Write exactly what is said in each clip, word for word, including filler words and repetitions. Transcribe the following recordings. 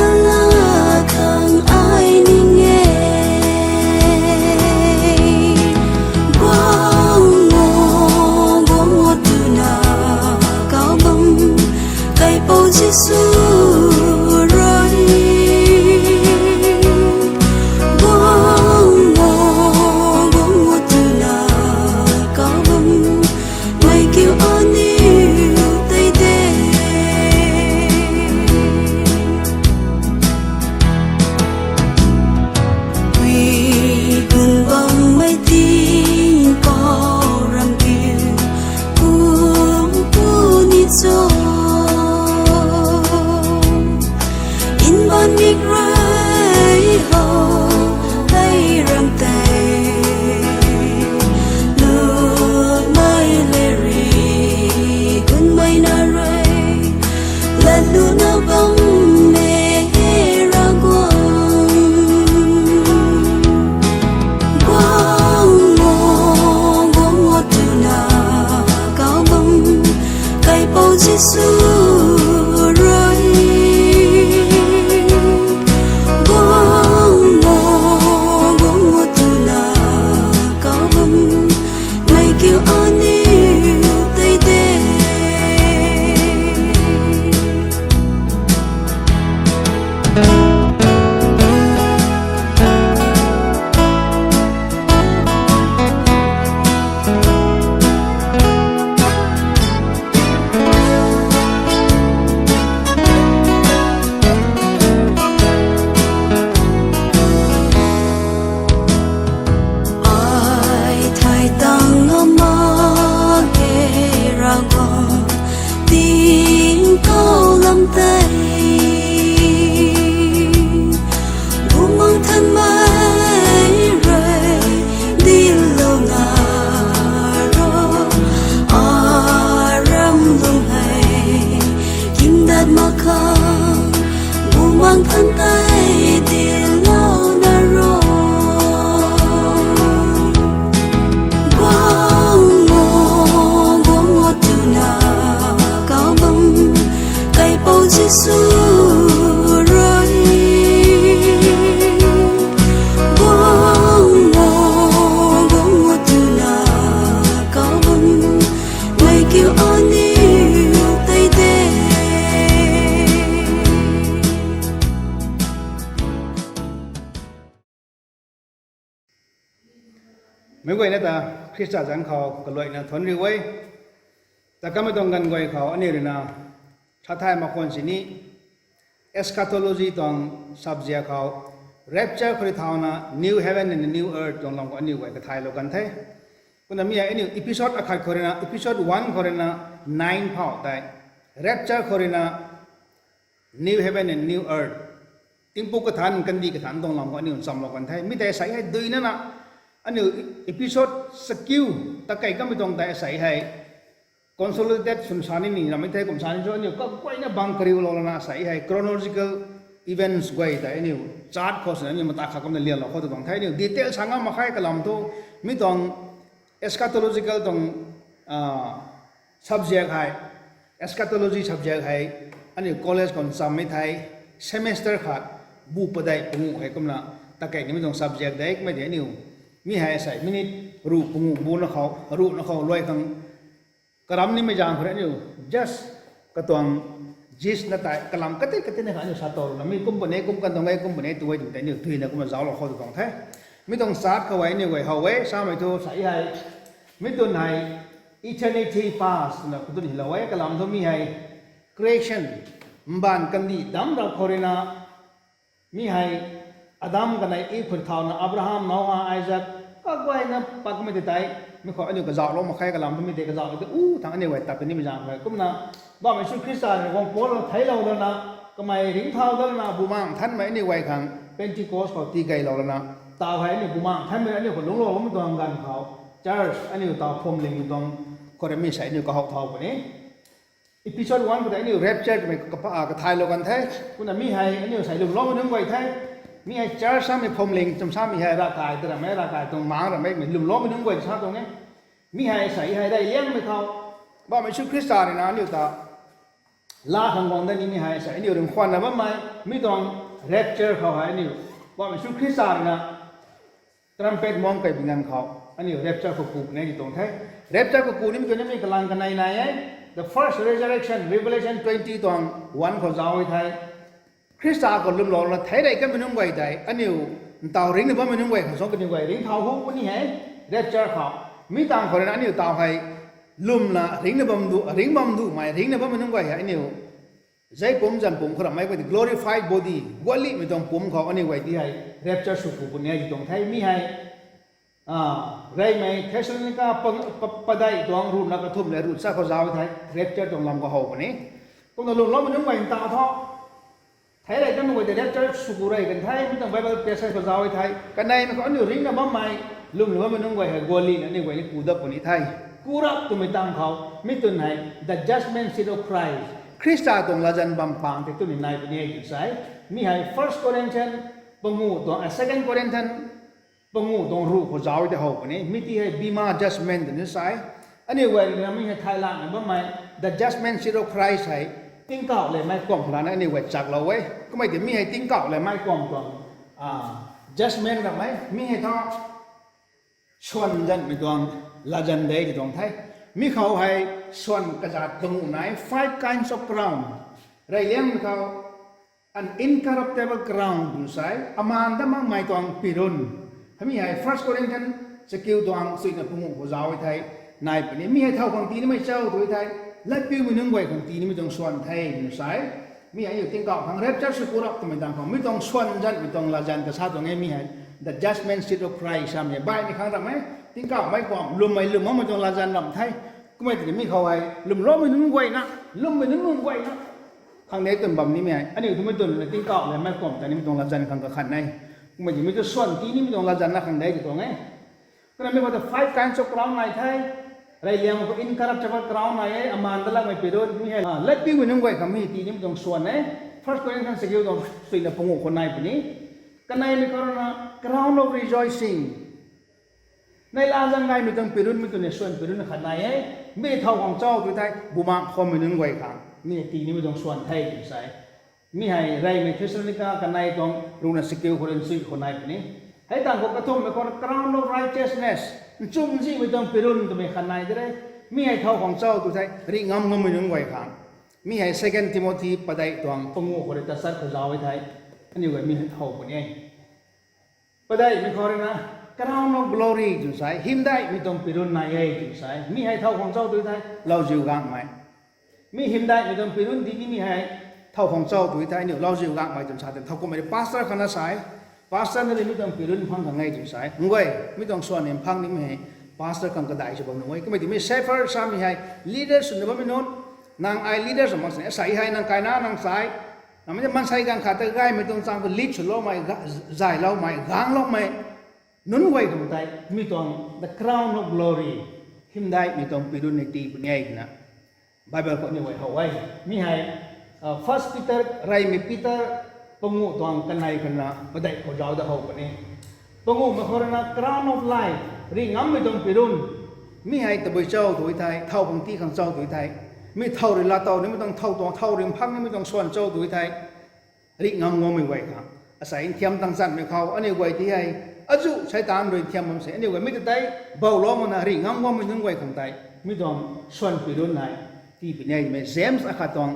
Lakhang ai ning e, guang o, guang o twna kau bam, Kaipouc Jisu rui. Guang o, guang o twna kau bam, mei kiu aniu tei de. Pui kun bammei tingkauh ram kiu, kum pu ni cho. Mbaanv mik rui how, hei ram tei, lwmmei le rui, kunmei na rui, latlu na bam e, he Ravguangc. Guang o, guang o twna kau bam, Kaipouc Jisu rui. Guang o, guang o twna kau bam, mei kiu aniu tei de. Ai thay tang ngam mak ge Ravguangc, tingkauh lam tei. Bumaengh Nthanmei rui dinclouna ro, aram lung hei kimdat mak khang, Bumaengh Nthan tei dinclouna ro. Guang o, guang o twna kau bam, Kaipouc Jisu rui. Guang o, guang o twna kau bam, mei kiu aniu tei de. Meic guayna ta Khrista zanc khou kaluaina thuanc riu e. Ta kamei tuang ganv guay khou aniu ruina sa thay mak khwan sini, eschatology tuang subject khou, rapture khou rui thauna new heaven and new earth tuang lam khou aniu guay kathaylou kan the. Kumna mi hei aniu episode akhat khou ruina, episode one khou ruina nine phou tei, rapture khou ruina new heaven and new earth, tingpuk kathanc kandih kathanc tuang lam khou aniu nchamlou kan the. Mi tei sei hei duinana aniu episode sakiu ta kei kamei tuang tei sei hei consolidated swna sa ni ni rammei the. Kum sa ni cho, aniu kaguayna bang kariulou lana sei hei chronological events guay tei aniu chart khou swna aniu mata khat kumna lianlou khou tu tuang the. Aniu detail sa ngam mak khe kalam thu, mi tuang eschatological tuang subject hei, eschatology subject hei aniu college khou nchammei thei, semester khat bu padeih panguh hei kumna ta kei nimei tuang subject de. Kumei tei aniu mi hei sei minute ruh panguh buna khou, ruhna khou luai khang karam nimei zaeng khou rui aniu just katuang gist na tei kalam kati kati na kha aniu sa tow lana, mi kum puni, kum kan tuang e, kum puni tu e twmei tei aniu duina kumna zauclou khou tu tuang the. Mi tuang chart khou hei aniu guay how e, samei thu sei hei, mi twn hei eternity past na kutun hilou e. Kalam thu mi hei creation, mbaanv kandih damc rap khou ruina, mi hei Adam kanei Iv khou rui thauna Abraham, Noah, Isaac, kaguayna pat kamei tei tei, mi khou aniu kazauhlou mak khe kalam thu mi tei kazauhlou tei u thangc aniu guay tat nimei zaeng khou kumna, Bam Jisu Khrista rui guang pulou theiclou dana, kamei ringcthau dana, Bumaengh Nthanmei aniu guay khang Pentecost khou tiikeylou lana, taw hei aniu Bumaengh Nthanmei aniu khou lungclou bammei tuang ganv khou, church aniu taw phuamling tuang khou rui mi sei aniu kahow thau puni. Episode one khou tei aniu rapture twmei kapa, a, kathaylou kan the. Kumna mi hei aniu sei lwmloumei nunc guay the. Mi hei church samei phuamling twmei samei hei ravkai ta rammei, ravkai tuang maengc rammei, mi lwmloumei nunc guay sa tuang e. Mi hei sei hei reyliangmei khou, Bam Jisu Khrista ruina aniu ta laa khang guang dat nimei hei sa aniu ringkhwanna bammei, mi tuang rapture khou hei aniu, Poubauhmei Jisu Khrista rui na trumpet mung key bi ganv khou aniu rapture khou ku puni e ti tuang the. Rapture khou ku nimei tuang nimei kalang kanei nai e. The first resurrection, Revelation twenty tuang one khou zauc e the. Khrista khou lwmlou na thei rey kanmei nunc guay tei aniu ntaw ringcna bammei nunc guay khang suang kaniw guay ringcthau hu puni hei, rapture khou. Mi tangv khou rui na aniu taw hei lwmna ringcna bam du, ringc bam dumei, ringcna bammei nunc guay hei aniu zei pumc zan pumc khou ramhmei guay tei glorified body, guatlihmei tuang pumc khou aniu guay ti hei rapture sw ku puni e ti tuang the. Mi hei reymei Thessalonica padeih tuang ruhna kathumh le ruh cha khou zauc e the, rapture tuang lam khou how puni. Kumna lwmloumei nunc guay ntaw thu thei rey kanmei guay tei rapture sw ku rey kan the, mi tuang Bible passage khou zauc e the. Kaneimei khou aniu ringcna bammei, lwmna bammei nunc guay hei guatlihna aniu guay ni ku dat puni the. Ku rap twmei tangv khou mi twn hei the judgment seat of Christ, Khrista tuang latzan bam pang tei twmei nai puni e tw sa e. Mi hei First Corinthian panguh tuang, Second Corinthian panguh tuang ruh khou zauc e tei how puni. Mi ti hei bema judgment twna sa e. Aniu guay rui na mi hei thay lakna bammei the judgment seat of Christ hei tingkauh le meic kuam khou lana aniu guay chaklou e. Kummei tei mi hei tingkauh le meic kuam tuang judgment ramhmei mi hei thu swan zanmei tuang latzan de ti tuang the. Mi khou hei swan kazat panguh nai, five kinds of crown. Reyliangmei khou an incorruptible crown tw sa e, amaan dat makmei tuang pirun. Hami hei First Corinthian chakiu tuang suina panguh khou zauc e the, nai puni. Mi hei thow khang tii nimei cho tw thei, latpiumei nunc guay khang tii nimei tuang swan the tw sa e. Mi hei aniu tingkauh khang rapture sw ku rap twmei tangv khou mi tuang swan zanmei tuang latzan ta sa tuang e. Mi hei the judgment seat of Christ samei baihmei khang ramh e. Tingkauh meic kuam lwmmei lwm makmei tuang latzan ramh the. Kummei tiki mi khou hei lwmloumei nunc guayna, lwmmei nunc nunc guayna khang de twna bam nimei hei aniu twmei twn na tingkauh le meic kuam ta nimei tuang latzan khang kakhan e. Kummei tiki mi tu swan tii nimei tuang latzan na khang de ti tuang e. Kumna mi khou the five kinds of crown nai the. Reyliangmei khou incorruptible crown nai e, amaan dat lakmei pirun. Mi hei latpiumei nunc guay khang mi tii nimei tuang swan e. First Corinthians chakiu tuang suina panguh khou nai puni. Kaneimei khou rui na crown of rejoicing, neihla zaeng gaymei tuang pirun, mi twn ni swan pirun khat nai e. Mi thow khang cho tw thei bumaeng khwanmei nunc guay khang mi tii nimei tuang swan the tw sa e. Mi hei reymei Thessalonica kanei tuang ruhna chakiu khou rui nchuy khou nai puni. Hei tangv khou kathumhmei khou crown of righteousness, nchumhzihmei tuang pirun twmei khat nai de re. Mi hei thow khang cho tw thei rih ngam ngammei nunc guay khang. Mi hei Second Timothy padeih tuang panguh khou rui tachat khou zauc e the. Aniu guay mi hei how puni e. Padeihmei khou rui na crown of glory tw sa e, hymdaihmei tuang pirun nai e tw sa e. Mi hei thow khang cho tw thei lauziu gangmei. Mi hymdaihmei tuang pirun di nimei hei thow khang cho tw thei aniu lauziu gangmei tw sa tei thow kummei rui pastor khang na sa e. Pastor na rui mi tuang pirun phang khang e tw sa e. Nguay, mi tuang swan ni phang nimei hei pastor khang kadaih sw bam nunc e. Kummei tiki mi shepherd samei hei leader swna bammei nunc. Nang ai leader sw mak sini, asei hei nang kaina nang sai, nang mi maansei ganv khat ta gaymei tuang chang khou lead swloumei, zayloumei, gangloumei nunc guay khang tei mi tuang the crown of glory, hymdaihmei tuang pirun ni tii puni e twna Bible khou aniu guay how e. Mi hei First Peter, reymei Peter panguh tuang kanei khou na padeih khou zauc da how puni. Panguhmei khou rui na crown of life, rih ngammei tuang pirun. Mi hei tabui cho tw thei, thow khang tii khang cho tw thei, mi thow rui laatow nimei tuang thow tuang, thow rui phang nimei tuang swan cho tw thei, rih ngam ngammei guay khang. Asei nthiam tang chanmei khou aniu guay ti hei azuh Seitaan rui nthiam bam se, aniu guay mi ta tei bouloumana rih ngam ngammei nunc guay khang tei mi tuang swan pirun hei tii puni e twmei James akhat tuang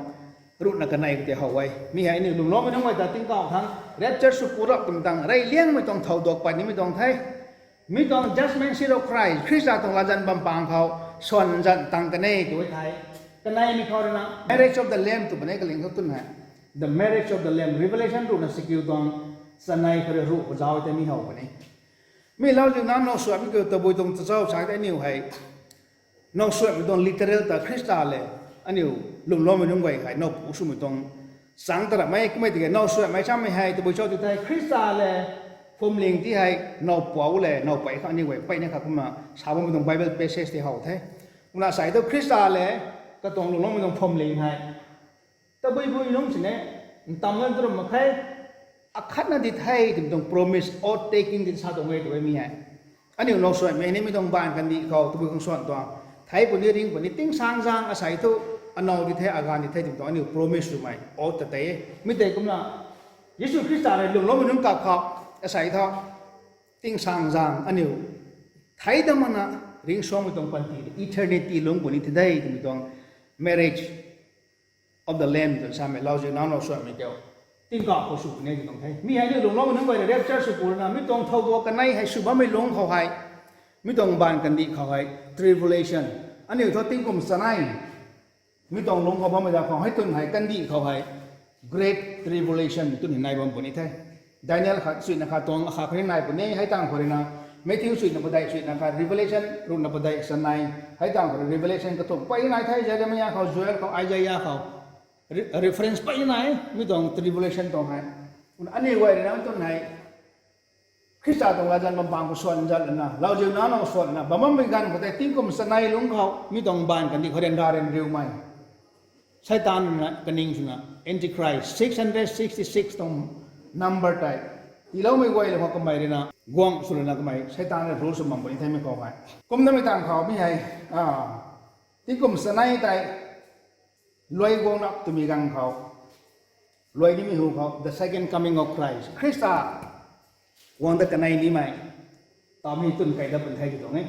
ruhna kanei khou tei how e. Mi hei aniu lwmloumei nunc guay ta tingkauh thangc rapture sw ku rap twmei tangv reyliangmei tuang thow duak pat nimei tuang the. Mi tuang judgment seat of Christ, Khrista tuang latzan bam pang khou swan zan tang kan e tw thei, kaneimei khou rui na marriage of the Lamb tw puni e kaling khou twn hei. The marriage of the Lamb, Revelation ruhna chakiu tuang chanei khou rui ruh khou zauc tei mi how puni. Mi lauziu na nowsuaimei kiu tabui tuang tachat sa tei aniu hei nowsuaimei tuang literal ta Khrista le aniu lwmloumei nunc guay hei nowpu swmei tuang chang ta ramh e. Kummei tiki nowsuaimei samei hei tabui cho tw thei Khrista le phuamling ti hei nowpu le nowpui khang aniu guay peyna khat kumna sa bammei tuang Bible passage tei how the. Kumna asei thu Khrista le katuang lwmloumei tuang phuamling hei tabui bui nungc sini ntam lan tw ram mak khe, akhatna di the twmei tuang promise, oath taking ti sa tuang e tw e mi hei. Aniu nowsuaimei nimei tuang baanv kandih khou tabui khang swan tuang thei puni, ring puni, tingsaengzaeng asei thu Anow di the, aganv di the twmei tuang aniu promise swmei oath ta tei e. Mi tei kumna Jisu Khrista rui lwmloumei nunc kap khou, asei tho, tingsaengzaeng aniu thei dat makna ringcsuangmei tuang panty, eternity lungc puni the de twmei tuang marriage of the Lamb twna samei lauziu nac now suanmei kiu tingkauh khou sw puni e tw tuang the. Mi hei aniu lwmloumei nunc guay rui rapture sw pu rana mi tuang thow duak kanei hei sw bammei lungc khou hei, mi tuang mbaanv kandih khou hei tribulation, aniu thu tingkum chanei mi tuang lungc khou bammei da khou hei twn hei kandih khou hei great tribulation twn hei nai bam puni the. Daniel khat suina khat tuang akhat khou ni nai puni, hei tangv khou rui na Matthew suina padeih suina khat, Revelation ruhna padeih chanei, hei tangv khou rui Revelation kathumh pey nai the, Jeremiah khou, Joel khou, Isaiah khou reference pey nai mi tuang tribulation tuang hei. Aniu guay rui na twn hei Khrista tuang latzan bam pang khou suan zat lana, lauziu nac now suan lana bam bammei ganv khou tei tingkum chanei lungc khou mi tuang mbaanv kandih khou ryanra ryanriumei Seitaan rui na kaning swna Antichrist six hundred sixty six tuang number tei tiiloumei guay la khou kamei rui na guangc sw lana kamei Seitaan rui rule sw bam puni the mi khou hei. Kumnamei tangv khou mi hei tingkum chanei tei luai guang rap twmei ganv khou, luai nimei hu khou the second coming of Christ, Khrista guang dat kanei nimei taw mi twn kai dat pun the tw tuang e.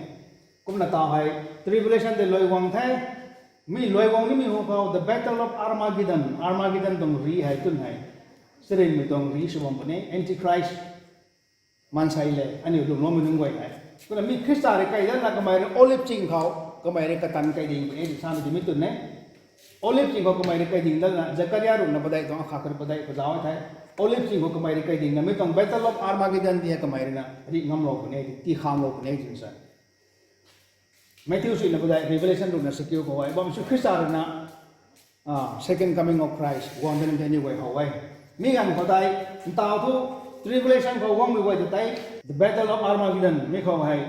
Kumna taw hei tribulation tei luai guang the. Mi luai guang nimei hu khou the Battle of Armageddon, Armageddon tuang ri hei twn hei charynmei tuang ri sw bam puni, Antichrist maansei le aniu lwmloumei nunc guay hei. Kumna mi Khrista rui kai datna kamei rui Olive ching khou kamei rui katan kai ding puni e tw samei tei mi twn e. Olive ching khou kamei rui kai ding datna Zakaria ruhna padeih tuang akhat khou rui padeih khou zauc the. Olive ching khou kamei rui kai dingna mi tuang Battle of Armageddon ti hei kamei rui na rih ngamlou puni e, tii khamlou puni e tw sa. Matthew suina padeih, Revelation ruhna sakiu khou hei bam sw Khrista rui na second coming of Christ guang dat nimei tei aniu guay how e. Mi ganv khou tei ntaw thu tribulation khou guangmei guay ta tei the Battle of Armageddon mi khou hei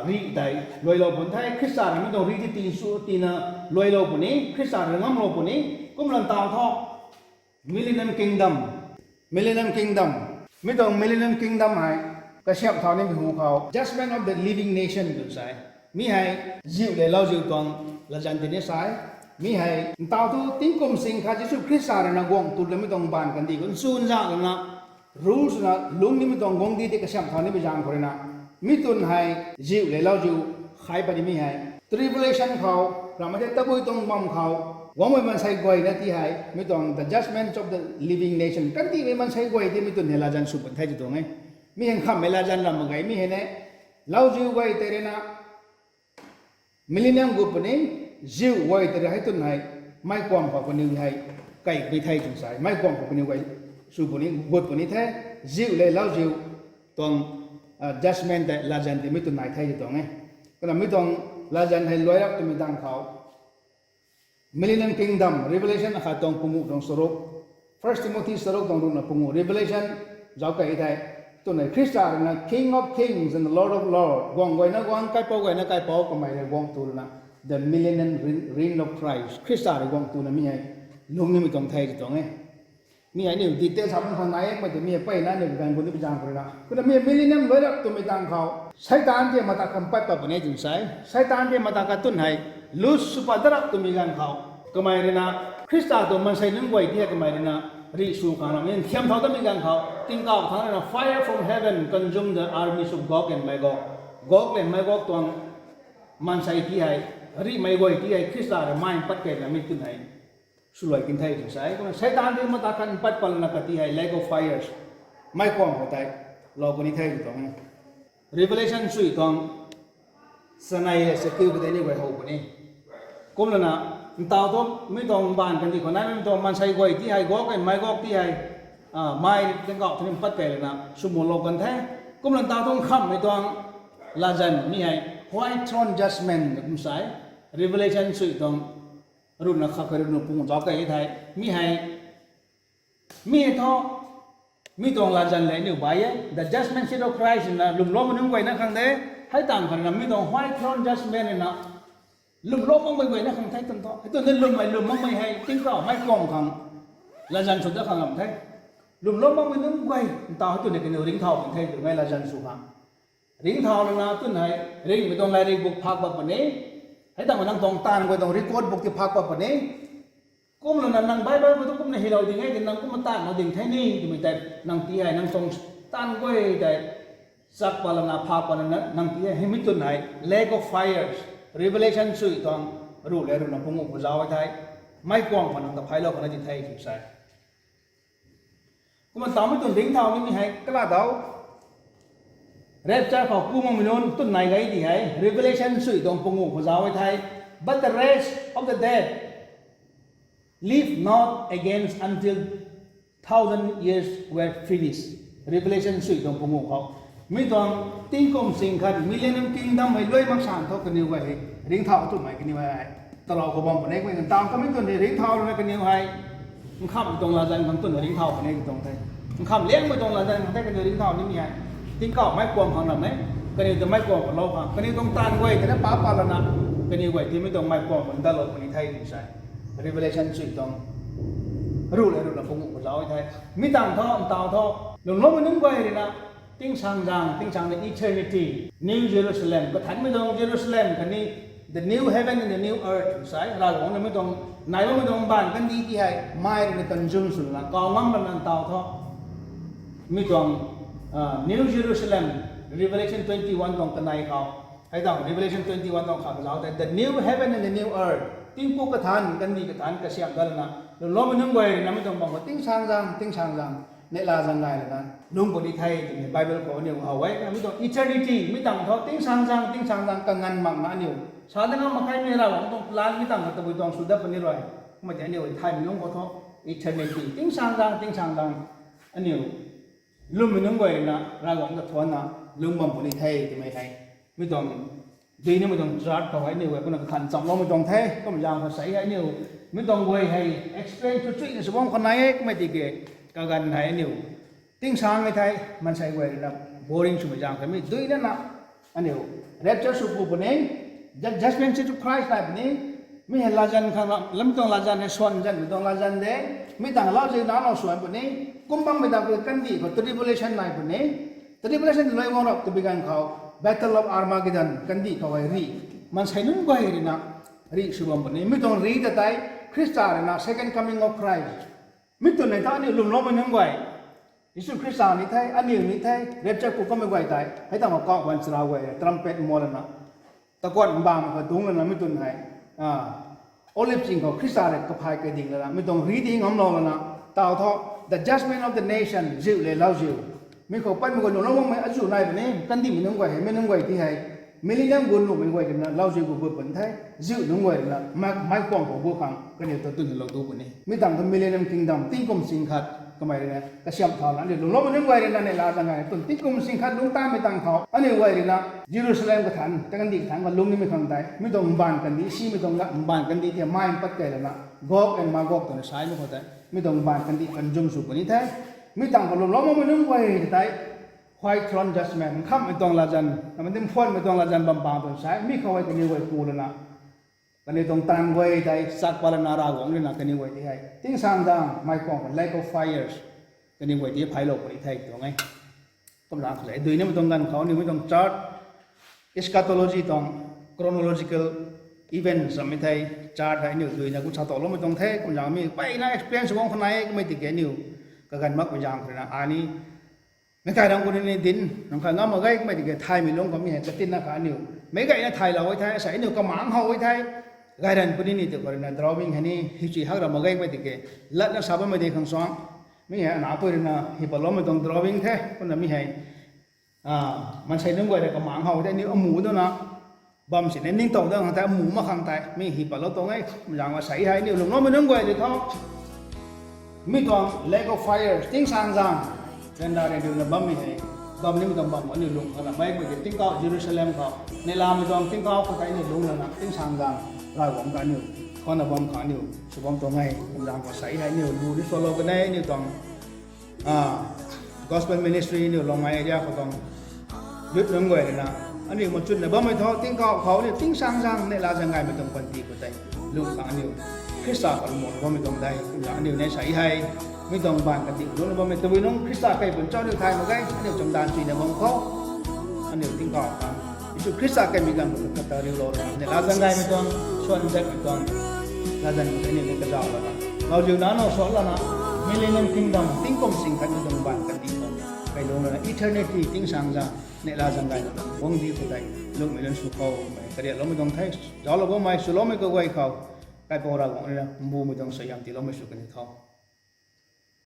rih tei luailou pun the. Khrista rui mi tuang rih ti tii sw tiina luailou puni, Khrista rui ngamlou puni. Kumna ntaw thu Millennium Kingdom, Millennium Kingdom, mi tuang Millennium Kingdom hei kasiamh thau nimei hu khou Judgment of the Living Nation tw sa e. Mi hei ziu le lauziu tuang latzan ti ni sa e. Mi hei ntaw thu tingkum sing khat Jisu Khrista rui na guangc tu lamei tuang mbaanv kandih khou nchun zak lana rule swna lungc nimei tuang guangcdic tei kasiamh thau nimei zaeng khou rui na mi twn hei ziu le lauziu khai pat nimei hei tribulation khou ramei tei tabui tuang bam khou guangmei maansei guayna ti hei mi tuang the Judgment of the Living Nation kandihmei maansei guay ti mi twn hei latzan sw pun the tw tuang e. Mi hei nkhamhmei latzan ram mak ge, mi hei ne lauziu guay tei rui na Millennium gut puni, ziu guay tei rui hei twn hei meic kuam khou kaniw hei kaipui the tw sa e. Meic kuam khou kaniw guay sw puni, gut puni the, ziu le lauziu tuang judgment tei latzan ti mi twn nai the tw tuang e. Kumna mi tuang latzan hei luai rap twmei dang khou Millennium Kingdom, Revelation akhat tuang pungu tuang charuk, First Timothy charuk tuang ruhna pungu, Revelation zauc kei thei, twn hei Khrista rui na King of Kings and the Lord of Lords, guangc guayna guangc, kaipouc guayna kaipouc kamei rui guangc tu lana the Millennium Reign, Reign of Christ, Khrista rui guangc tuna mi hei lung nimei tuang the tw tuang e. Mi hei aniu detail sa bam khang nai e, mei tei mi hei peyna aniu ganv gu nimei zaeng khou rui na. Kumna mi Millennium luai rap twmei dang khou Seitaan ti mata khat pat pat puni e tw sa e. Seitaan ti mata khat twn hei loose sw pat dat rap twmei ganv khou kamei rui na Khrista tuang maansei nunc guay ti hei kamei rui na rih sw khang ramei nthiam thau datmei ganv khou tingkauh thangc rui na fire from heaven consume the armies of Gog and Magog. Gog le Magog tuang maansei ti hei, rihmei guay ti hei Khrista rui mai pat kei na mi twn hei swluai kin the tw sa e. Kumna Seitaan ti mata khat pat pat lana kati hei lake of fires, meic kuam khou tei lou puni the tw tuang e. Revelation sui tuang chanei le chakiu khou tei aniu guay how puni. Kumlana ntaw thu mi tuang mbaanv kandih khou naimei mi tuang maansei guay ti hei, Gog and Magog ti hei, mai tingkauh thangc pat kei lana swmullou kan the. Kumna ntaw thu nkhamhmei tuang latzan mi hei White Throne Judgment kum sa e. Revelation sui tuang ruhna khat khou rui ruhna pungu zauc kei thei, mi hei, mi hei thu mi tuang latzan le aniu bai e. The judgment seat of Christ na lwmloumei nunc guayna khang de, hei tangv khou rui na mi tuang White Throne Judgment na lwmlou makmei guayna khang the twn thu. Hei twn ni lwmmei lwm makmei hei tingkauh meic kuam khang latzan sw dat khang ram the. Lwmlou makmei nunc guay ntaw hei twn ni kaniw ringcthau kan the tw ngai latzan sw khang. Ringcthau lana twn hei ringhmei tuang lairik buk phak pat puni. Hei tangv nang tuang taanv guay tuang record book ti phak pat puni. Kumlana nang Bible khou tu kumna hylou ding e, nang kumna taanv lou ding the ni twmei tei nang ti hei nang tuang taanv guay tei chak pat lana phak pat lana nang ti hei hei mi twn hei Lake of Fires, Revelation sui tuang ruh le ruhna pungu khou zauc e the. Meic kuang khou nang ta phaylou khana di the tw sa. Kumna tawmei twn ringcthau nimei hei kala dau. Rapture khou ku makmei nunc twn nai gay di hei Revelation sui tuang pungu khou zauc e the. But the rest of the dead live not again until thousand years were finished. Revelation sui tuang pungu khou. Mi tuang tingkum sing khat Millennium Kingdom hei luai mak san thu kaniw guay hei ringcthau twmei kaniw hei talou khou bam puni. Kumna tawmei twn hei ringcthau rui na kaniw hei nkham tuang latzan khang twn ringcthau puni tuang the. Nkham liangmei tuang latzan khang the kaniw ringcthau nimei hei. Tingkauh meic kuang khang ram e. Kaniw ta meic kuang khou lou khang. Kaniw tuang taanv guay tei na pa pat lana kaniw guay ti mi tuang meic kuang khou ndalou puni the tw sa. Revelation sui tuang ruh le ruhna pungu khou zauc e the. Mi tangv thu, ntaw thu, lwmloumei nunc guay rui na tingsaengzaeng, tingsaeng na eternity, New Jerusalem, kathanmei tuang Jerusalem khatni the new heaven and the new earth tw sa. Ravguangc na mi tuang nai bammei tuang mbaanv kandih ti hei mei rui na consume sw lana kaw ngam lana ntaw thu mi tuang New Jerusalem, Revelation twenty one tuang kanei khou, hei tangv Revelation twenty one tuang kha zauc the, the new heaven and the new earth, tingpuk kathanc kandih kathanc kasiamh dat lana lwmloumei nunc guay rui na mi tuang bam khou tingsaengzaeng, tingsaengzaeng neihla zaeng gay lana lung puni the twmei Bible khou aniw how e. Mi tuang eternity, mi tangv thu tingsaengzaeng, tingsaengzaeng kanganv makna aniw sa dat ngam mak khe. Mi Ravguangc tuang plan mi tangv khou tabui tuang sw dat puni rui. Kumna tei aniw thaymei lungc khou thu eternity, tingsaengzaeng, tingsaengzaeng aniw lwmmei nunc guay rui na Ravguangc ta thuanna lung bam puni the twmei hei mi tuang duinamei tuang chart khou hei aniw guay kumna kakhan chamloumei tuang the. Kumna zaeng khou sei hei aniw mi tuang guay hei explain sw chuina sw bam khou nai e. Kummei tiki kaganv hei aniw tingsaeng e the, maansei guay rui na boring swmei zaeng khou mi duinana aniw rapture sw pu puni, judgment seat of Christ nai puni. Mi hei latzan khang lam tuang latzan hei swan zanmei tuang latzan de. Mi tangv lauziu nac khou swan puni. Kum bammei tangv khou kandih khou tribulation nai puni. Tribulation luai guang rap tabui ganv khou Battle of Armageddon kandih khou hei rih, maansei nunc guay rui na rih sw bam puni. Mi tuang rih ta tei Khrista rui na second coming of Christ. Mi twn nei tha aniw lwmloumei nunc guay, Jisu Khrista ni the, aniw ni the, rapture ku kamei guay tei hei tangv khou kauh ban chara guay trumpet mou lana takuan bam khou dungc lana mi twn hei Olive ching khou Khrista rui kaphay kai ding lana mi tuang rih ti ngamlou lana, taw thu the judgment of the nation, ziu le lauziu. Mi khou patmei guay lwmlou makmei azuh nai puni, kandihmei nunc guay hei, mi nunc guay ti hei millennium gun nuhmei guay rui na lauziu gu gut puni the. Ziu nunc guay rui na meic kuang khou gu khang kaniw ta twn lou tu puni. Mi tangv thu millennium kingdom, tingkum sing khat kamei rui na kasiamh thau na aniw lwmloumei nunc guay rui na neihla zaeng gay twn tingkum sing khat lungc tanmei tangv khou aniw guay rui na Jerusalem kathanc, ta kandih kathanc khou lungc nimei khang tei mi tuang mbaanv kandih, simei tuang mbaanv kandih ti mei pat key lana Gog and Magog twna saimei khou tei mi tuang mbaanv kandih consume sw puni the. Mi tangv khou lwmlou makmei nunc guay tei white throne judgment, nkhamhmei tuang latzan, namei dinc phuanmei tuang latzan bam bang twn sa e. Mi khou hei kaniw guay ku lana kaniw tuang taanv guay tei chak pat lana Ravguangc rui na kaniw guay ti hei tingsaengzaeng meic kuang khou lake of fires kaniw guay ti phaylou puni the tuang e. Kumna khou le duinamei tuang ganv khou aniw mi tuang chart, eschatology tuang chronological events samei thei chart hei aniw duina kum sa towloumei tuang the. Kumna mi peyna experience guang khou nai e. Kummei tiki aniw kaganv makmei zaeng khou rui na ani meic kai rang khou ni dinc nang kha ngam mak ge. Kummei tiki thaymei lungc khou mi hei katinna kha aniw meic gayna thaylou e the, sa aniw kamang how e the. Gayran puni ni tw khou rui na drawing hei ni hichi hak ra mak ge. Kummei tiki latna sa bammei de khang suang mi hei anapui rui na hi patloumei tuang drawing the. Kumna mi hei maansei nunc guay rui kamang how e the, aniw amu dana bam sini ningtow dang khang tei amu mak khang tei mi hi patlou tuang e. Zaeng khou sei hei aniw lwmloumei nunc guay tei thu mi tuang lake of fire, tingsaengzaeng, ryanra ryanriuna bammei hei bam nimei tuang bam khou aniw lungh khang na mei mei tei tingkauh Jerusalem khou neihlamei tuang tingkauh khou tei aniw lungh lana tingsaengzaeng Ravguangc ta aniw khou na bam khang aniw sw bam tuang e. Zaeng khou sei hei aniw lu ni swlou kan e. Aniw tuang gospel ministry aniw Longmai area khou tuang youth nunc guay rui na aniw machunna bammei thu tingkauh khou aniw tingsaengzaeng neihla zaeng gaymei tuang panty khou tei lungh khang aniw Khrista khou lwmmou bammei tuang dei. Kumna aniw nei sei hei mi tuang mbaanv kandih lungcna bammei tabui nungc Khrista kei pun chau aniw thay mak ge. Aniw chamdan chuina bam khou aniw tingkauh khang Jisu Khrista kaimei ganv khou kata riulou rana, neihla zaeng gaymei tuang, suan zatmei tuang, latzan khou tei aniu ni kazauh lana, lauziu nana suan lana, Millennium Kingdom, tingkum sing khatmei tuang baan kandih khou kailung lana, eternity tingsaengzaeng, neihla zaeng gaymei tuang guangcdic khou tei lungmei lun sw khou, kariakloumei tuang the, zauclou bammei, swloumei kaguay khou, Kaipouc Ravguangc rui na mbumei tuang suaihiam tiiloumei sw kan tho.